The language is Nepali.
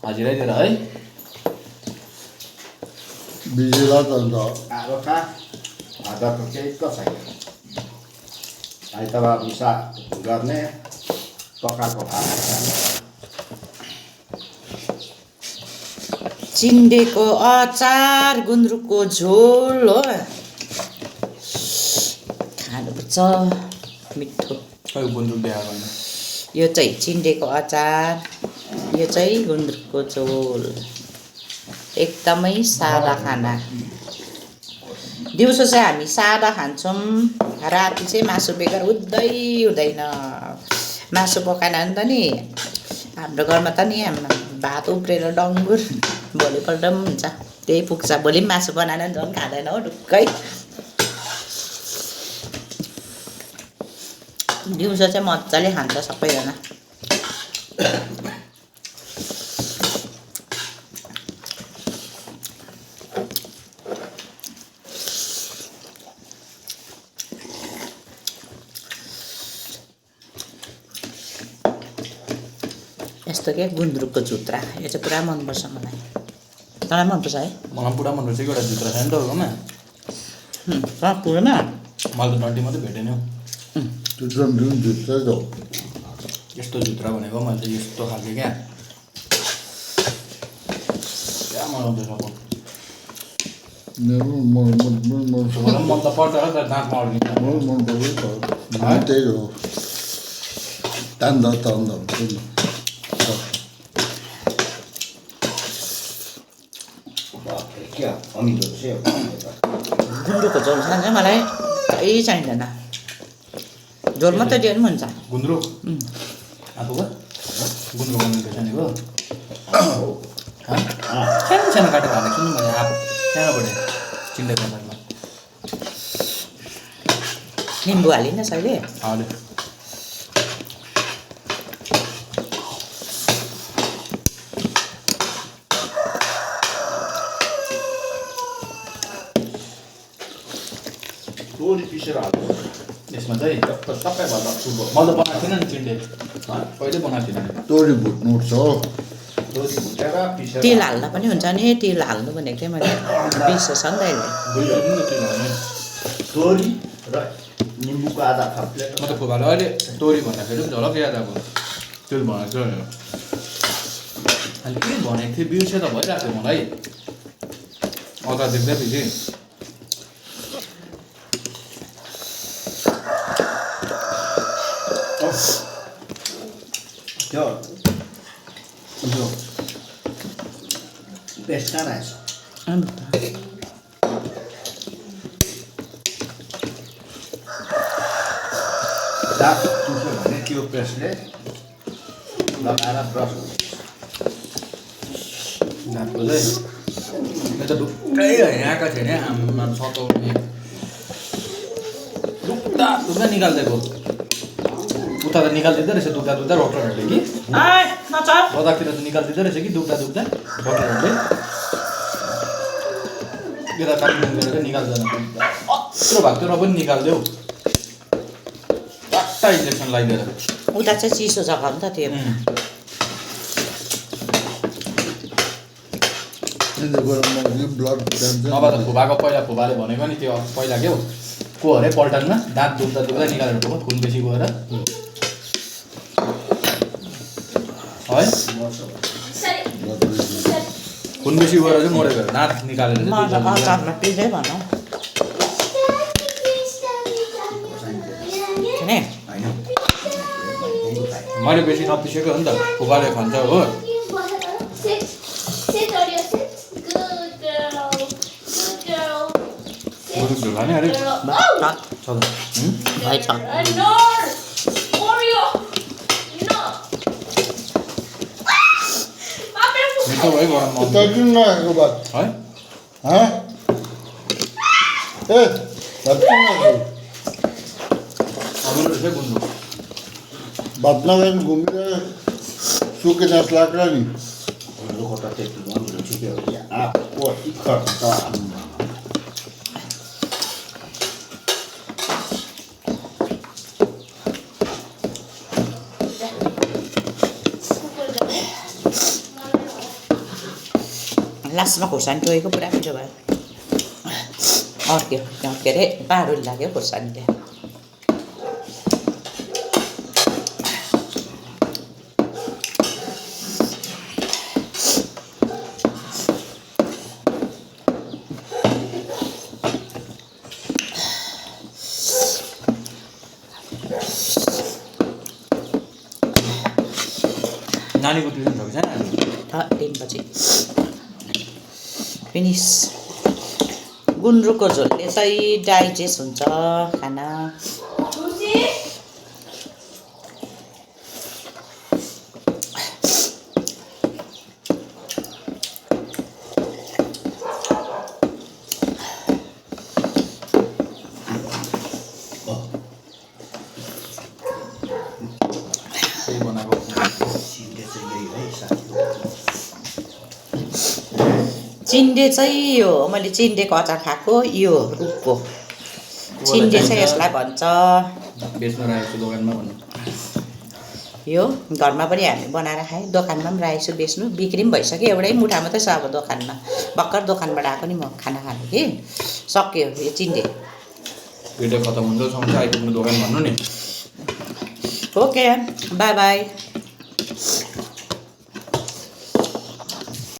हाजिरैतिर है बिजुला त अन्त आगो खा आधा त केही त छैन आइतबार मिसाक गर्ने पकाएको भात खाने चिन्डेको अचार गुन्द्रुकको झोल हो खानुपर्छ मिठो खै गुन्द्रुक बिहा गर्न यो चाहिँ चिन्डेको अचार यो चाहिँ गुन्द्रुकको झोल एकदमै सादा खाना दिउँसो चाहिँ हामी सादा खान्छौँ राति चाहिँ मासु बेगर हुँदैन मासु पकाएन भने त नि हाम्रो घरमा त नि भात उब्रेर डङ्गुर भोलिपल्ट पनि हुन्छ त्यही पुग्छ भोलि पनि मासु बनाएन भने झन् खाँदैन हो ढुक्कै दिउँसो चाहिँ मजाले खान्छ सबैजना यस्तो के गुन्द्रुकको झुत्रा यो चाहिँ पुरा मनपर्छ मलाई तँलाई मनपर्छ है मलाई पुरा मनपर्छ कि एउटा जुत्रा छ नि तपाईँकोमा पुराना मैले त डन्टी मात्रै भेटेन हौ जुत्रा पनि जुत्रै त हो यस्तो जुत्रा भनेको मैले चाहिँ यस्तो खालको क्या मनाउँदैछ अब मन मन त पर्छ र दाँतमा अड्किन्छ मन पर्छ त्यही हो तान्दा क्या अमिलो चाहिँ गुन्द्रुकको झोल खान्छ मलाई केही चाहिँदैन झोल मात्रै दियो पनि हुन्छ गुन्द्रुक आफूको गुन्द्रुक बनाउनु सानेको सानो सानो काटेर हालेको छु नि मैले आफ सानोबाट चिन्डे बजारमा निम्बु हालिन सहिले हजुर तोरी पिसेर हाल्नु यसमा चाहिँ सबैभन्दा ठुलो मैले त बनाएको थिइनँ नि चिन्डे कहिले बनाएको थिइनँ तोरी भुट्नु छ तोरी भुटेर पिसेर तेल हाल्दा पनि हुन्छ नि तेल हाल्नु भनेको थिएँ मैले बिर्सेछ नि त यसले तोरी र निम्बुको आधा थप्ले म त फुबाले अहिले तोरी भन्दाखेरि पनि झलक याद अब त्यो भनेको थियो भनेर अहिले के भनेको थिएँ बिर्से त भइरहेको थियो मलाई अचार देख्दै पछि त्यो पेस्ट कहाँ रहेछ दाँत दुख्यो भने त्यो पेस्टले लगाएर ब्रस दाँतको चाहिँ मेरो त ढुक्कै यहाँका थिएँ नि आमा सताउने दुख्दा दुख्दा निकालिदिएको उता त निकालिदिँदो रहेछ दुख्दा दुख्दा डक्टरहरूले कि बजारतिर त निकालिदिँदो रहेछ कि दुख्दा दुख्दा डक्टरहरूले यता कालिम्पोङ गएर चाहिँ निकाल्दैन अत्रो भएको थियो र पनि निकालिदेऊ टाटा इन्जेक्सन लगाइदिएर उता चाहिँ चिसो जग्गा हो नि त त्यो ब्लड नभए त फुबाको पहिला फुबाले भनेको नि त्यो पहिला के हो को अरे पल्टनमा दाँत दुख्दा दुख्दा निकालेर ठोको खुन बेसी गएर है खुन बेसी गएर चाहिँ मरेको दाँत निकालेर चाहिँ अचारमा पिँदै भनौँ किने मैले बेसी नपिसेको हो नि त फुबाले खान्छ हो गुरुक झोल खाने अरे छ त भाइ छ मिठो भयो गरममा किन नआएको बात है ए भात किन नआएको अमिलो रहेछ गुन्द्रुक भात नखाएर घुमेर सुके जाँच लाग्ला नि खट्टा त्यति अमिलो ठिकै हो कि आफू टिखर त लास्टमा खोर्सानी टोकेको पुरा मिठो भयो अर्क्यो के अरे बारुल लाग्यो खोर्सानीले नानीको ट्युसन छ कि छैन आज? 3 बजे फिनिस गुन्द्रुकको झोलले चाहिँ डाइजेस्ट हुन्छ खाना त्यही बनाएको चिन्डे चाहिँ यो मैले चिन्डेको अचार खाएको यो रुखको चिन्डे चाहिँ यसलाई भन्छ बेच्न राखेको छु दोकानमा भन्नु यो घरमा पनि हामी बनाएर खाएँ दोकानमा पनि राखेको छु बेच्नु बिक्री पनि भइसक्यो एउटै मुठा मात्रै छ अब दोकानमा भर्खर दोकानबाट आएको नि म खाना खानु कि सक्यो यो चिन्डे भिडियो खतम हुन्छ सँगै आइपुग्नु दोकान भन्नु नि ओके बाई बाई